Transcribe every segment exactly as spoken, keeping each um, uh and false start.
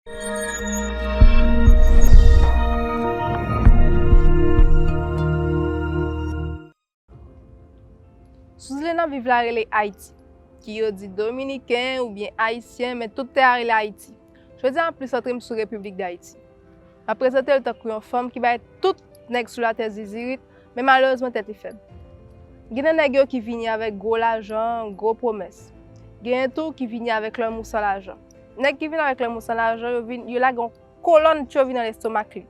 Sou zile n ap viv la rele Ayiti, ki yo di dominiken oubyen ayisyen, men tout tè a rele Ayiti. Jodi a, m ap plis santre m sou Repiblik Dayiti. M ap prezante l tankou yon fanm ki bay tout nèg sou latè zizirit, men malerezman tèt li fèb. Gen nan nèg yo ki vini avèk gwo lajan, gwo pwomès. Genyen tou ki vini avèk lanmou san lajan. Nèg ki vini avèk lanmou san lajan, yo vin, yo lage yon kolòn tyovi nan lestomak li.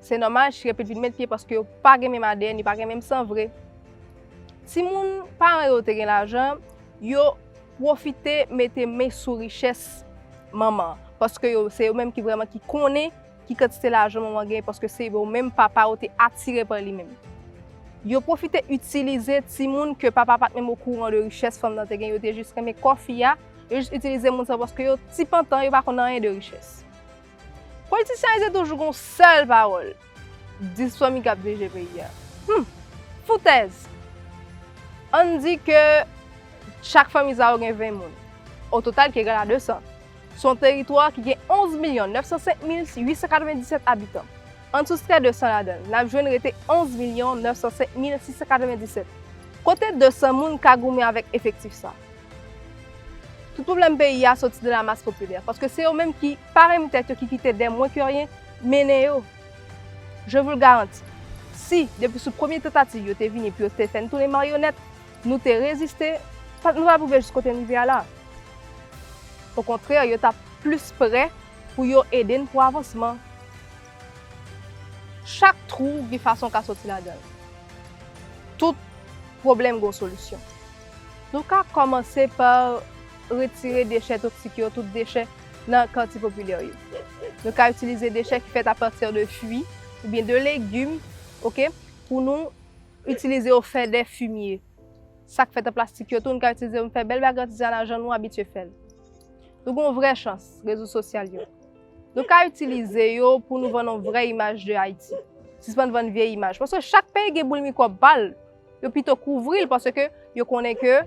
Se nòmal, chirepit vin met pye paske yo pa gen menm A D N, yo pa gen menm san vre. Timoun paran yo te gen lajan, yo pwofite mete men sou richès manman an. Paske yo, se yo menm ki vrèman ki konnen ki kantite lajan manman an genyen, paske se yo menm papa yo te atire pa li menm. Yo pwofite itilize timoun ke papa pa t menm okouran de richès fanm nan te gen, yo te jis renmen kò fi a, yo jis itilize moun sa paske yo ti pantan, yo pa konn anyen de richès. Politisyen ayisyen toujou gon sèl pawòl. Dis fanmi k ap dirije peyi a. Hmm! Foutèz! Ann di ke chak fanmi sa yo gen ven moun. O total ki egal a de san. Sou yon teritwa ki gen onz milyon nèf san senk mil uit san katrevenndisèt abitan. Ann soustrè de san ladan l, n ap jwenn rete onz milyon nèf san senk mil sis san katrevenndisèt. Kote de san moun ka goumen avèk efektif sa? Tout pwoblèm peyi a soti de la mas popilè, paske se yo menm ki pa renmen tèt yo ki kite de mwen ke ryen mennen yo. Je vous le garantis, si, depi sou premye tantativ yo te vini pou yo te fè n tounen maryonèt, nou te reziste, pa t nou pa t rive jis kote n rive a la. Okontrè, yo t ap plis prè pou yo ede n pou avansman. Chak twou gen fason w ka soti ladan l. Tout pwoblèm gen yon solisyon. Nou ka kòmanse pa retire dechè toksik yo, tout dechè nan katye popilè yo. Nou ka itilize dechè ki fèt apati de fwi oubyen de legim, oke, pou nou itilize yo fè de fimye. Sa k fèt an plastik yo tou, nou ka itilize yo fè bèl bagay atizanal jan nou abitye fè l. Nou gen yon vrè chans, rezo sosyal yo. Nou ka itilize yo pou nou vann yon vrè imaj de Ayiti. Sispann vann vye imaj. Paske chak peyi gen boul mikwòb pa l. Yo pito kouvri l paske yo konnen ke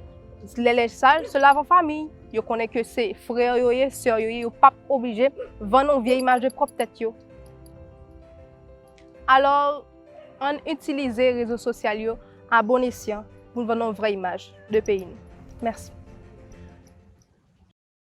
lè lèj sal se lave an fanmi. Yo konnen ke se frè yo ye, sè yo ye, yo p ap oblije vann yon vye imaj de pwòp tèt yo. Alò, ann itilize rezo sosyal yo a bon esyan pou n vann yon vrè imaj de peyi nou. Mèsi.